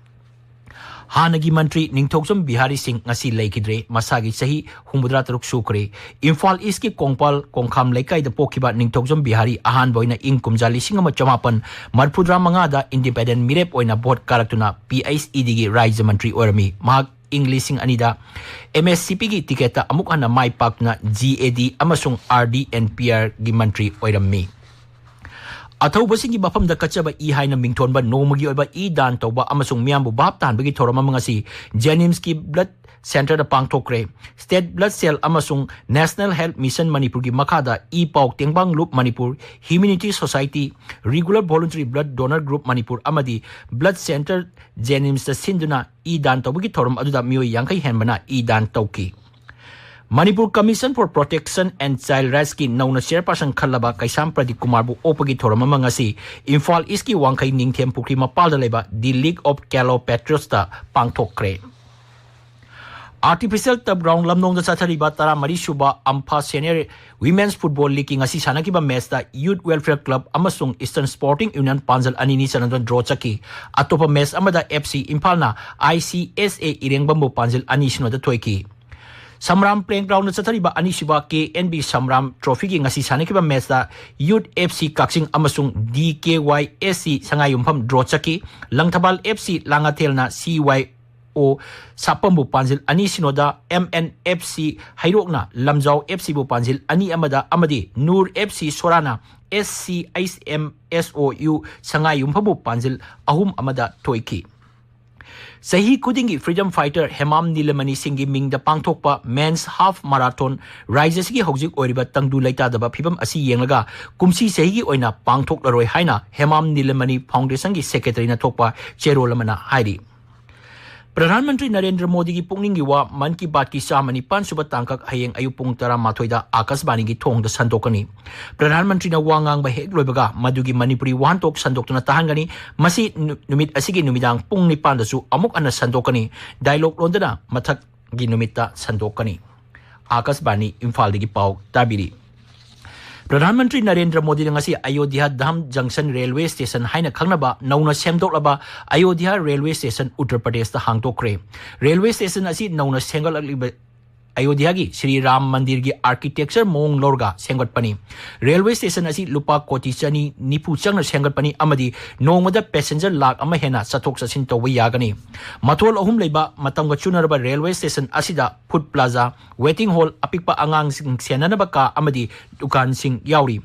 ꯍꯥꯟꯅꯒꯤ ꯃꯟꯇ꯭ꯔꯤ ꯅꯤꯡꯊꯧꯖꯝ ꯕꯤꯍꯥꯔꯤ ꯁꯤꯡ ꯉꯁꯤ ꯂꯩꯈꯤꯗ꯭ꯔꯦ꯫ ꯃꯁꯥꯒꯤ ꯆꯍꯤ ꯍꯨꯝꯐꯨꯇꯔꯥ ꯇꯔꯨꯛ ꯁꯨꯈ꯭ꯔꯦ꯫ ꯏꯝꯐꯥꯜ ꯏꯁꯀꯤ ꯀꯣꯡꯄꯥꯜ ꯀꯣꯡꯈꯥꯝ ꯂꯩꯀꯥꯏꯗ ꯄꯣꯛꯈꯤꯕ ꯅꯤꯡꯊꯧꯖꯝ ꯕꯤꯍꯥꯔꯤ ꯑꯍꯥꯟꯕ ꯑꯣꯏꯅ ꯏꯪ ꯀꯨꯝꯖꯥ ꯂꯤꯁꯤꯡ ꯑꯃ ꯆꯃꯥꯄꯟ ꯃꯔꯤꯐꯨꯇꯔꯥ ꯃꯉꯥꯗ ꯏꯟꯗꯤꯄꯦꯟꯗꯦꯟ ꯃꯤꯔꯦꯞ ꯑꯣꯏꯅ ꯚꯣꯠ ꯀꯥꯔꯛꯇꯨꯅ ꯄꯤ ꯑꯩꯆ ꯏꯗꯤꯒꯤ ꯔꯥꯏꯖ꯭ꯌ ꯃꯟꯇ꯭ꯔꯤ ꯑꯣꯏꯔꯝꯃꯤ꯫ ꯃꯍꯥꯛ ꯏꯪ ꯂꯤꯁꯤꯡ ꯑꯅꯤꯗ ꯑꯦꯝ ꯑꯦꯁ ꯁꯤ ꯄꯤꯒꯤ ꯇꯤꯀꯦꯠꯇ ꯑꯃꯨꯛ ꯍꯟꯅ ꯃꯥꯏ ꯄꯥꯛꯇꯨꯅ ꯖꯤ ꯑꯦ ꯗꯤ ꯑꯃꯁꯨꯡ ꯑꯥꯔ ꯗꯤ ꯑꯦꯟ ꯄꯤ ꯑꯥꯔꯒꯤ ꯃꯟꯇ꯭ꯔꯤ ꯑꯣꯏꯔꯝꯃꯤ꯫ ꯑꯊꯧꯕꯁꯤꯡꯒꯤ ꯃꯐꯝꯗ ꯀꯠꯆꯕ ꯏ ꯍꯥꯏꯅ ꯃꯤꯡꯊꯣꯟꯕ ꯅꯣꯡꯃꯒꯤ ꯑꯣꯏꯕ ꯏ ꯗꯥꯟ ꯇꯧꯕ ꯑꯃꯁꯨꯡ ꯃꯤꯌꯥꯝꯕꯨ ꯚꯥꯞ ꯇꯥꯍꯟꯕꯒꯤ ꯊꯧꯔꯝ ꯑꯃ ꯉꯁꯤ ꯖꯦꯅꯤꯝꯁꯀꯤ ꯕ꯭ꯂꯗ ꯁꯦꯟꯇꯔꯗ ꯄꯥꯡꯊꯣꯛꯈ꯭ꯔꯦ꯫ ꯁ꯭ꯇꯦꯠ ꯕ꯭ꯂꯗ ꯁꯦꯜ ꯑꯃꯁꯨꯡ ꯅꯦꯁꯅꯦꯜ ꯍꯦꯜꯊ ꯃꯤꯁꯟ ꯃꯅꯤꯄꯨꯔꯒꯤ ꯃꯈꯥꯗ ꯏ ꯄꯥꯎ ꯇꯦꯡꯕꯥꯡ ꯂꯨꯞ Manipur, humanity society, regular voluntary blood donor group Manipur ꯑꯃꯗꯤ ꯕ꯭ꯂꯗ ꯁꯦꯟꯇꯔ ꯖꯦꯅꯤꯝꯁꯇ ꯁꯤꯟꯗꯨꯅ ꯏ ꯗꯥꯟ ꯇꯧꯕꯒꯤ ꯊꯧꯔꯝ ꯑꯗꯨꯗ ꯃꯤꯑꯣꯏ ꯌꯥꯡꯈꯩ ꯍꯦꯟꯕꯅ ꯏ ꯗꯥꯟ ꯇꯧꯈꯤ꯫ Manipur commission for protection and child ꯔꯥꯏꯠꯁꯀꯤ ꯅꯧꯅ ꯆꯤꯌꯔꯄꯥꯔꯁꯟ ꯈꯜꯂꯕ ꯀꯩꯁꯥꯝ ꯄ꯭ꯔꯗꯤꯞ ꯀꯨꯃꯥꯔꯕꯨ ꯑꯣꯛꯄꯒꯤ ꯊꯧꯔꯝ ꯑꯃ ꯉꯁꯤ ꯏꯝꯐꯥꯜ ꯏꯁꯀꯤ ꯋꯥꯡꯈꯩ ꯅꯤꯡꯊꯦꯝ ꯄꯨꯈ꯭ꯔꯤ ꯃꯄꯥꯜꯗ ꯂꯩꯕ ꯗꯤ ꯂꯤꯒ ꯑꯣꯐ ꯀꯦꯂꯣ ꯄꯦꯇ꯭ꯔꯤꯌꯣꯠꯁꯇ ꯄꯥꯡꯊꯣꯛꯈ꯭ꯔꯦ꯫ ꯑꯥꯔꯇꯤꯐꯤꯁꯤꯌꯦꯜ ꯇꯔꯐ ꯒ꯭ꯔꯥꯎꯟ ꯂꯝꯂꯣꯡꯗ ꯆꯠꯊꯔꯤꯕ ꯇꯔꯥꯃꯔꯤ ꯁꯨꯕ ꯑꯝꯐꯥ ꯁꯦꯅꯤꯌꯔ ꯋꯤꯃꯦꯟꯁ ꯐꯨꯠꯕꯣꯜ ꯂꯤꯒꯀꯤ ꯉꯁꯤ ꯁꯥꯟꯅꯈꯤꯕ ꯃꯦꯆꯇ ꯌꯨꯠ ꯋꯦꯜꯐꯤꯌꯔ ꯀ꯭ꯂꯕ ꯑꯃꯁꯨꯡ ꯏꯁꯇꯔꯟ ꯁ꯭ꯄꯣꯔꯇꯤꯡ ꯌꯨꯅꯤꯌꯟ ꯄꯥꯟꯖꯜ ꯑꯅꯤ ꯑꯅꯤ ꯆꯟꯅꯗꯨꯅ ꯗ꯭ꯔꯣ ꯆꯠꯈꯤ꯫ ꯑꯇꯣꯞꯄ ꯃꯦꯆ ꯑꯃꯗ F C ꯏꯝꯐꯥꯜꯅ I C S ꯑꯦ ꯏꯔꯦꯡꯕꯝꯕꯨ ꯄꯥꯟꯖꯜ ꯑꯅꯤ ꯁꯤꯅꯣꯗ ꯊꯣꯏꯈꯤ꯫ ꯁꯝꯔꯥꯝ ꯄ꯭ꯂꯦꯒ꯭ꯔꯥꯎꯟꯗ ꯆꯠꯊꯔꯤꯕ ꯑꯅꯤꯁꯨꯕ ꯀꯦ ꯑꯦꯟ ꯕꯤ ꯁꯝꯔꯥꯝ ꯇ꯭ꯔꯣꯐꯤꯒꯤ ꯉꯁꯤ ꯁꯥꯟꯅꯈꯤꯕ ꯃꯦꯆꯇ ꯌꯨꯠ ꯑꯦꯐ ꯁꯤ ꯀꯛꯆꯤꯡ ꯑꯃꯁꯨꯡ D K Y S C ꯁꯉꯥꯏꯌꯨꯝꯐꯝ ꯗ꯭ꯔꯣ ꯆꯠꯈꯤ꯫ ꯂꯪꯊꯕꯥꯜ ꯑꯦꯐ ꯁꯤ ꯂꯥꯡꯉꯥꯊꯦꯜꯅ ꯁꯤ ꯋꯥꯏ ꯑꯣ ꯁꯥꯄꯝꯕꯨ ꯄꯥꯟꯖꯤꯜ ꯑꯅꯤ ꯁꯤꯅꯣꯗ, M and F C ꯍꯩꯔꯣꯛꯅ Lamjao F ꯁꯤꯕꯨ ꯄꯥꯟꯖꯤꯜ ꯑꯅꯤ ꯑꯃꯗ ꯑꯃꯗꯤ Nur F C ꯁꯣꯔꯥꯅ S C H M ꯑꯦꯁ ꯑꯣ ꯌꯨ ꯁꯉꯥꯏꯌꯨꯝꯐꯝꯕꯨ ꯄꯥꯟꯖꯤꯜ ꯑꯍꯨꯝ ꯑꯃꯗ ꯊꯣꯏꯈꯤ꯫ ꯆꯍꯤ ꯈꯨꯗꯤꯡꯒꯤ ꯐ꯭ꯔꯤꯗꯝ ꯐꯥꯏꯇꯔ ꯍꯦꯃꯥꯝ ꯅꯤꯂꯃꯅꯤ ꯁꯤꯡꯒꯤ ꯃꯤꯡꯗ ꯄꯥꯡꯊꯣꯛꯄ ꯃꯦꯟꯁ ꯍꯥꯐ ꯃꯥꯔꯥꯊꯣꯟ ꯔꯥꯏꯖ꯭ꯌꯁꯤꯒꯤ ꯍꯧꯖꯤꯛ ꯑꯣꯏꯔꯤꯕ ꯇꯪꯗꯨ ꯂꯩꯇꯥꯗꯕ ꯐꯤꯕꯝ ꯑꯁꯤ ꯌꯦꯡꯂꯒ ꯀꯨꯝꯁꯤ ꯆꯍꯤꯒꯤ ꯑꯣꯏꯅ ꯄꯥꯡꯊꯣꯛꯂꯔꯣꯏ ꯍꯥꯏꯅ ꯍꯦꯃꯥꯝ ꯅꯤꯂꯃꯅꯤ ꯐꯥꯎꯟꯗꯦꯁꯟꯒꯤ ꯁꯦꯀ꯭ꯔꯦꯇꯔꯤꯅ ꯊꯣꯛꯄ ꯆꯦꯔꯣꯜ ꯑꯃꯅ ꯍꯥꯏꯔꯤ꯫ ꯄ꯭ꯔꯙꯥꯟ ꯃꯟꯇ꯭ꯔꯤ ꯅꯔꯦꯟꯗ꯭ꯔ ꯃꯣꯗꯤꯒꯤ ꯄꯨꯛꯅꯤꯡꯒꯤ ꯋꯥ ꯃꯟ ꯀꯤ ꯕꯥꯠꯀꯤ ꯆꯥꯝꯃ ꯅꯤꯄꯥꯟ ꯁꯨꯕ ꯇꯥꯡꯀꯛ ꯍꯌꯦꯡ ꯑꯌꯨꯛ ꯄꯨꯡ ꯇꯔꯥꯃꯥꯊꯣꯏꯗ ꯑꯥꯀꯥꯁꯕꯥꯅꯤꯒꯤ ꯊꯣꯡꯗ ꯁꯟꯗꯣꯛꯀꯅꯤ꯫ ꯄ꯭ꯔꯙꯥꯟ ꯃꯟꯇ꯭ꯔꯤꯅ ꯋꯥ ꯉꯥꯡꯕ ꯍꯦꯛ ꯂꯣꯏꯕꯒ ꯃꯗꯨꯒꯤ ꯃꯅꯤꯄꯨꯔꯤ ꯋꯥꯍꯟꯊꯣꯛ ꯁꯟꯗꯣꯛꯇꯨꯅ ꯇꯥꯍꯟꯒꯅꯤ꯫ ꯃꯁꯤ ꯅꯨ-, ꯅꯨꯃꯤꯠ ꯑꯁꯤꯒꯤ ꯅꯨꯃꯤꯗꯥꯡ ꯄꯨꯡ ꯅꯤꯄꯥꯟꯗꯁꯨ ꯑꯃꯨꯛ ꯍꯟꯅ ꯁꯟꯗꯣꯛꯀꯅꯤ꯫ ꯗꯥꯏꯂꯣꯒ ꯂꯣꯟꯗꯅ ꯃꯊꯛꯀꯤ ꯅꯨꯃꯤꯠꯇ ꯁꯟꯗꯣꯛꯀꯅꯤ꯫ ꯑꯥꯀꯥꯁꯕꯥꯅꯤ ꯏꯝꯐꯥꯜꯗꯒꯤ ꯄꯥꯎ ꯇꯥꯕꯤꯔꯤ꯫ ꯄ꯭ꯔꯙꯥꯟ ꯃꯟꯇ꯭ꯔꯤ ꯅꯔꯦꯟꯗ꯭ꯔ ꯃꯣꯗꯤꯅ ꯉꯁꯤ ꯑꯌꯣꯙ꯭ꯌꯥ ꯙꯥꯝ ꯖꯪꯁꯟ ꯔꯦꯜꯋꯦ ꯁ꯭ꯇꯦꯁꯟ ꯍꯥꯏꯅ ꯈꯪꯅꯕ ꯅꯧꯅ ꯁꯦꯝꯗꯣꯛꯂꯕ ꯑꯌꯣꯙ꯭ꯌꯥ ꯔꯦꯜꯋꯦ ꯁ꯭ꯇꯦꯁꯟ ꯎꯠꯇꯔ ꯄ꯭ꯔꯗꯦꯁꯇ ꯍꯥꯡꯗꯣꯛꯈ꯭ꯔꯦ꯫ ꯔꯦꯜꯋꯦ ꯁ꯭ꯇꯦꯁꯟ ꯑꯁꯤ ꯅꯧꯅ ꯁꯦꯝꯒꯠꯂꯛꯂꯤꯕ ꯑꯌꯣꯙ꯭ꯌꯥꯒꯤ ꯁ꯭ꯔꯤ ꯔꯥꯝ ꯃꯟꯗꯤꯔꯒꯤ ꯑꯥꯔꯀꯤꯇꯦꯛꯆꯔ ꯃꯑꯣꯡ ꯂꯧꯔꯒ ꯁꯦꯝꯒꯠꯄꯅꯤ꯫ ꯔꯦꯜꯋꯦ ꯁ꯭ꯇꯦꯁꯟ ꯑꯁꯤ ꯂꯨꯄꯥ ꯀꯣꯇꯤ ꯆꯅꯤ ꯅꯤꯐꯨ ꯆꯪꯅ ꯁꯦꯝꯒꯠꯄꯅꯤ ꯑꯃꯗꯤ ꯅꯣꯡꯃꯗ ꯄꯦꯁꯦꯟꯖꯔ ꯂꯥꯈ ꯑꯃ ꯍꯦꯟꯅ ꯆꯠꯊꯣꯛ ꯆꯠꯁꯤꯟ ꯇꯧꯕ ꯌꯥꯒꯅꯤ꯫ ꯃꯊꯣꯜ ꯑꯍꯨꯝ ꯂꯩꯕ ꯃꯇꯝꯒ ꯆꯨꯅꯔꯕ ꯔꯦꯜꯋꯦ ꯁ꯭ꯇꯦꯁꯟ ꯑꯁꯤꯗ ꯐꯨꯗ ꯄ꯭ꯂꯥꯖꯥ, ꯋꯦꯇꯤꯡ ꯍꯣꯜ, ꯑꯄꯤꯛꯄ ꯑꯉꯥꯡꯁꯤꯡ ꯁꯦꯟꯅꯅꯕ ꯀꯥ ꯑꯃꯗꯤ ꯗꯨꯀꯥꯟꯁꯤꯡ ꯌꯥꯎꯔꯤ꯫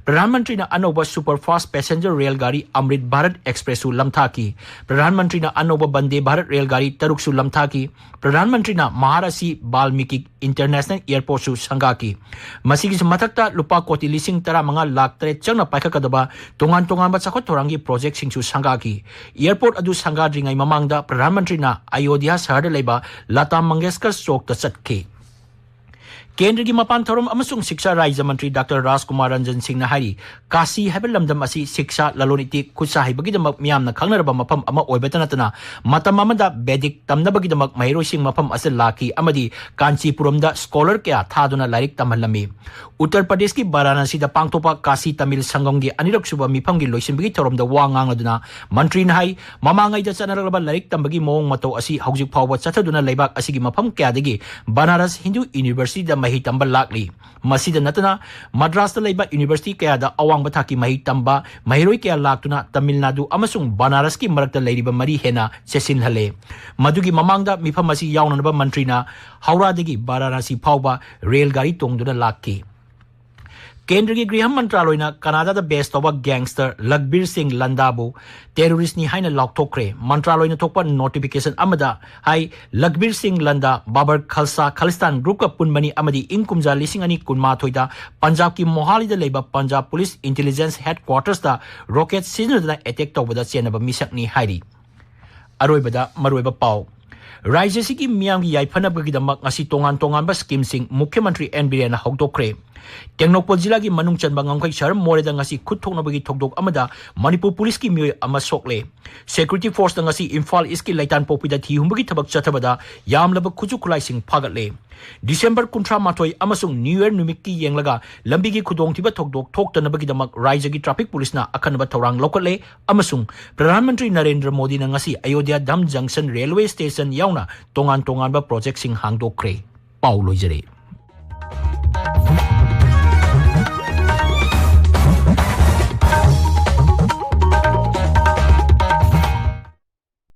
ꯄ꯭ꯔꯙꯥꯟ ꯃꯟꯇ꯭ꯔꯤꯅ ꯑꯅꯧꯕ ꯁꯨꯄꯔ ꯐꯥꯁꯠ ꯄꯦꯁꯦꯟꯖꯔ ꯔꯦꯜ ꯒꯥꯔꯤ ꯑꯃ꯭ꯔꯤꯠ ꯚꯥꯔꯠ ꯑꯦꯛꯁꯄ꯭ꯔꯦꯁꯁꯨ ꯂꯝꯊꯥꯈꯤ꯫ ꯄ꯭ꯔꯙꯥꯟ ꯃꯟꯇ꯭ꯔꯤꯅ ꯑꯅꯧꯕ ꯕꯟꯗꯦ ꯚꯥꯔꯠ ꯔꯦꯜ ꯒꯥꯔꯤ ꯇꯔꯨꯛꯁꯨ ꯂꯝꯊꯥꯈꯤ꯫ ꯄ꯭ꯔꯙꯥꯟ ꯃꯟꯇ꯭ꯔꯤꯅ ꯃꯍꯥꯔꯥꯁꯤ ꯕꯥꯜꯃꯤꯀꯤ ꯏꯟꯇꯔꯅꯦꯁꯅꯦꯜ ꯑꯦꯌꯔꯄꯣꯔꯠꯁꯨ ꯁꯪꯒꯥꯈꯤ꯫ ꯃꯁꯤꯒꯤꯁꯨ ꯃꯊꯛꯇ ꯂꯨꯄꯥ ꯀꯣꯇꯤ ꯂꯤꯁꯤꯡ ꯇꯔꯥꯃꯉꯥ ꯂꯥꯈ ꯇꯔꯦꯠ ꯆꯪꯅ ꯄꯥꯏꯈꯠꯀꯗꯕ ꯇꯣꯉꯥꯟ ꯇꯣꯉꯥꯟꯕ ꯆꯥꯎꯈꯠ ꯊꯧꯔꯥꯡꯒꯤ ꯄ꯭ꯔꯣꯖꯦꯛꯁꯤꯡꯁꯨ ꯁꯪꯒꯥꯈꯤ꯫ ꯑꯦꯌꯔꯄꯣꯔꯠ ꯑꯗꯨ ꯁꯪꯒꯥꯗ꯭ꯔꯤꯉꯩ ꯃꯃꯥꯡꯗ ꯄ꯭ꯔꯙꯥꯟ ꯃꯟꯇ꯭ꯔꯤꯅ ꯑꯌꯣꯙ꯭ꯌꯥ ꯁꯍꯔꯗ ꯂꯩꯕ ꯂꯇꯥ ꯃꯪꯒꯦꯁꯀꯔ ꯆꯣꯛꯇ ꯆꯠꯈꯤ꯫ ꯀꯦꯟꯗ꯭ꯔꯒꯤ ꯃꯄꯥꯟ ꯊꯧꯔꯝ ꯑꯃꯁꯨꯡ ꯁꯤꯛꯁꯥ ꯔꯥꯖ꯭ꯌ ꯃꯟꯇ꯭ꯔꯤ ꯗꯥꯛꯇꯔ ꯔꯥꯖꯀꯨꯃꯥꯔ ꯔꯟꯖꯟ ꯁꯤꯡꯅ ꯍꯥꯏꯔꯤ, ꯀꯥꯁꯤ ꯍꯥꯏꯕ ꯂꯝꯗꯝ ꯑꯁꯤ ꯁꯤꯛꯁꯥ, ꯂꯂꯣꯟ ꯏꯇꯤꯛ, ꯈꯨꯠꯁꯥ ꯍꯩꯕꯒꯤꯗꯃꯛ ꯃꯤꯌꯥꯝꯅ ꯈꯪꯅꯔꯕ ꯃꯐꯝ ꯑꯃ ꯑꯣꯏꯕꯇ ꯅꯠꯇꯅ ꯃꯇꯝ ꯑꯃꯗ ꯕꯦꯗꯤꯛ ꯇꯝꯅꯕꯒꯤꯗꯃꯛ ꯃꯍꯩꯔꯣꯏꯁꯤꯡ ꯃꯐꯝ ꯑꯁꯤꯗ ꯂꯥꯛꯈꯤ ꯑꯃꯗꯤ ꯀꯥꯟꯆꯤꯄꯨꯔꯝꯗ ꯁ꯭ꯀꯣꯂꯔ ꯀꯌꯥ ꯊꯥꯗꯨꯅ ꯂꯥꯏꯔꯤꯛ ꯇꯝꯍꯜꯂꯝꯃꯤ꯫ ꯎꯠꯇꯔ ꯄ꯭ꯔꯗꯦꯁꯀꯤ ꯕꯥꯔꯥꯅꯥꯁꯤꯗ ꯄꯥꯡꯊꯣꯛꯄ ꯀꯥꯁꯤ ꯇꯥꯃꯤꯜ ꯁꯪꯒꯝꯒꯤ ꯑꯅꯤꯔꯛ ꯁꯨꯕ ꯃꯤꯐꯝꯒꯤ ꯂꯣꯏꯁꯤꯟꯕꯒꯤ ꯊꯧꯔꯝꯗ ꯋꯥ ꯉꯥꯡꯂꯗꯨꯅ ꯃꯟꯇ꯭ꯔꯤꯅ ꯍꯥꯏ, ꯃꯃꯥꯡꯉꯩꯗ ꯆꯠꯅꯔꯛꯂꯕ ꯂꯥꯏꯔꯤꯛ ꯇꯝꯕꯒꯤ ꯃꯑꯣꯡ ꯃꯇꯧ ꯑꯁꯤ ꯍꯧꯖꯤꯛ ꯐꯥꯎꯕ ꯆꯠꯊꯗꯨꯅ ꯂꯩꯕꯥꯛ ꯑꯁꯤꯒꯤ ꯃꯐꯝ ꯀꯌꯥꯗꯒꯤ ꯕꯅꯥꯔꯁ ꯍꯤꯟꯗꯨ ꯌꯨꯅꯤꯚꯔꯁꯤꯇꯤꯗ ꯃꯍꯩ ꯇꯝꯕ ꯂꯥꯛꯂꯤ꯫ ꯃꯁꯤꯗ ꯅꯠꯇꯅ ꯃꯗ꯭ꯔꯥꯁꯇ ꯂꯩꯕ ꯌꯨꯅꯤꯚꯔꯁꯤꯇꯤ ꯀꯌꯥꯗ ꯑꯋꯥꯡꯕ ꯊꯥꯛꯀꯤ ꯃꯍꯩ ꯇꯝꯕ ꯃꯍꯩꯔꯣꯏ ꯀꯌꯥ ꯂꯥꯛꯇꯨꯅ ꯇꯥꯃꯤꯜ ꯅꯥꯗꯨ ꯑꯃꯁꯨꯡ ꯕꯅꯥꯔꯁꯀꯤ ꯃꯔꯛꯇ ꯂꯩꯔꯤꯕ ꯃꯔꯤ ꯍꯦꯟꯅ ꯆꯦꯠꯁꯤꯟꯍꯜꯂꯦ꯫ ꯃꯗꯨꯒꯤ ꯃꯃꯥꯡꯗ ꯃꯤꯐꯝ ꯑꯁꯤ ꯌꯥꯎꯅꯅꯕ ꯃꯟꯇ꯭ꯔꯤꯅ ꯍꯧꯔꯥꯗꯒꯤ ꯕꯥꯔꯥꯅꯥꯁꯤ ꯐꯥꯎꯕ ꯔꯦꯜ ꯒꯥꯔꯤ ꯇꯣꯡꯗꯨꯅ ꯂꯥꯛꯈꯤ꯫ ꯀꯦꯟꯗ꯭ꯔꯒꯤ ꯒ꯭ꯔꯤꯍ ꯃꯟꯇ꯭ꯔꯥꯂꯣꯏꯅ ꯀꯅꯥꯗꯥꯗ ꯕꯦꯁ ꯇꯧꯕ ꯒꯦꯡꯁꯇꯔ ꯂꯛꯕꯤꯔ ꯁꯤꯡ ꯂꯟꯗꯥꯕꯨ ꯇꯦꯔꯣꯔꯤꯁ꯭ꯠꯅꯤ ꯍꯥꯏꯅ ꯂꯥꯎꯊꯣꯛꯈ꯭ꯔꯦ꯫ ꯃꯟꯇ꯭ꯔꯥꯂꯣꯏꯅ ꯊꯣꯛꯄ ꯅꯣꯇꯤꯐꯤꯀꯦꯁꯟ ꯑꯃꯗ ꯍꯥꯏ, ꯂꯛꯕꯤꯔ ꯁꯤꯡ ꯂꯟꯗꯥ ꯕꯥꯕꯔ ꯈꯜꯁꯥ ꯈꯥꯂꯤꯁꯇꯥꯟ ꯒ꯭ꯔꯨꯞꯀ ꯄꯨꯟꯕꯅꯤ ꯑꯃꯗꯤ ꯏꯪ ꯀꯨꯝꯖꯥ ꯂꯤꯁꯤꯡ ꯑꯅꯤ ꯀꯨꯟꯃꯥꯊꯣꯏꯗ ꯄꯟꯖꯥꯕꯀꯤ ꯃꯣꯍꯥꯂꯤꯗ ꯂꯩꯕ ꯄꯟꯖꯥꯕ ꯄꯨꯂꯤꯁ ꯏꯟꯇꯦꯂꯤꯖꯦꯟꯁ ꯍꯦꯗꯀ꯭ꯋꯥꯇꯔꯁꯇ ꯔꯣꯀꯦꯠ ꯁꯤꯖꯤꯟꯅꯗꯨꯅ ꯑꯦꯇꯦꯛ ꯇꯧꯕꯗ ꯆꯦꯟꯅꯕ ꯃꯤꯁꯛꯅꯤ ꯍꯥꯏꯔꯤ꯫ ꯑꯔꯣꯏꯕꯗ ꯃꯔꯨꯑꯣꯏꯕ ꯄꯥꯎ꯫ ꯔꯥꯖ꯭ꯌ ꯑꯁꯤꯒꯤ ꯃꯤꯌꯥꯝꯒꯤ ꯌꯥꯏꯐꯅꯕꯒꯤꯗꯃꯛ ꯉꯁꯤ ꯇꯣꯉꯥꯟ ꯇꯣꯉꯥꯟꯕ scheme ꯁꯤꯡ ꯃꯨꯈ꯭ꯌ ꯃꯟꯇ꯭ꯔꯤ ꯑꯦꯟ ꯕꯤꯔꯦꯟꯅ ꯍꯧꯗꯣꯛꯈ꯭ꯔꯦ꯫ ꯇꯦꯡꯅꯧꯄꯜ ꯖꯤꯂꯥꯒꯤ ꯃꯅꯨꯡ ꯆꯟꯕ ꯉꯝꯈꯩ ꯁꯍꯔ ꯃꯣꯔꯦꯗ ꯉꯁꯤ ꯈꯨꯠ ꯊꯣꯛꯅꯕꯒꯤ ꯊꯧꯗꯣꯛ ꯑꯃꯗ ꯃꯅꯤꯄꯨꯔ ꯄꯨꯂꯤꯁꯀꯤ ꯃꯤꯑꯣꯏ ꯑꯃ ꯁꯣꯛꯂꯦ꯫ Security force ꯅ ꯉꯁꯤ ꯏꯝꯐꯥꯜ ꯏꯁꯀꯤ ꯂꯩꯇꯥꯟꯄꯣꯛꯄꯤꯗ ꯊꯤ ꯍꯨꯝꯕꯒꯤ ꯊꯕꯛ ꯆꯠꯊꯕꯗ ꯌꯥꯝꯂꯕ ꯈꯨꯠꯁꯨ ꯈꯨꯠꯂꯥꯏꯁꯤꯡ ꯐꯥꯒꯠꯂꯦ꯫ ꯗꯤꯁꯦꯝꯕꯔ ꯀꯨꯟꯊ꯭ꯔꯥ ꯃꯥꯊꯣꯏ ꯑꯃꯁꯨꯡ New Year ꯅꯨꯃꯤꯠꯀꯤ ꯌꯦꯡꯂꯒ ꯂꯝꯕꯤꯒꯤ ꯈꯨꯗꯣꯡꯊꯤꯕ ꯊꯧꯗꯣꯛ ꯊꯣꯛꯇꯅꯕꯒꯤꯗꯃꯛ ꯔꯥꯖ꯭ꯌꯒꯤ traffic ꯄꯨꯂꯤꯁꯅ ꯑꯀꯟꯕ ꯊꯧꯔꯥꯡ ꯂꯧꯈꯠꯂꯦ ꯑꯃꯁꯨꯡ ꯄ꯭ꯔꯙꯥꯟ ꯃꯟꯇ꯭ꯔꯤ ꯅꯔꯦꯟꯗ꯭ꯔ ꯃꯣꯗꯤꯅ ꯉꯁꯤ ꯑꯌꯣꯙ꯭ꯌꯥ ꯙꯥꯝ junction railway station ꯌꯥꯎꯅ ꯇꯣꯉꯥꯟ ꯇꯣꯉꯥꯟꯕ project ꯁꯤꯡ ꯍꯥꯡꯗꯣꯛꯈ꯭ꯔꯦ꯫ ꯄꯥꯎ ꯂꯣꯏꯖꯔꯦ꯫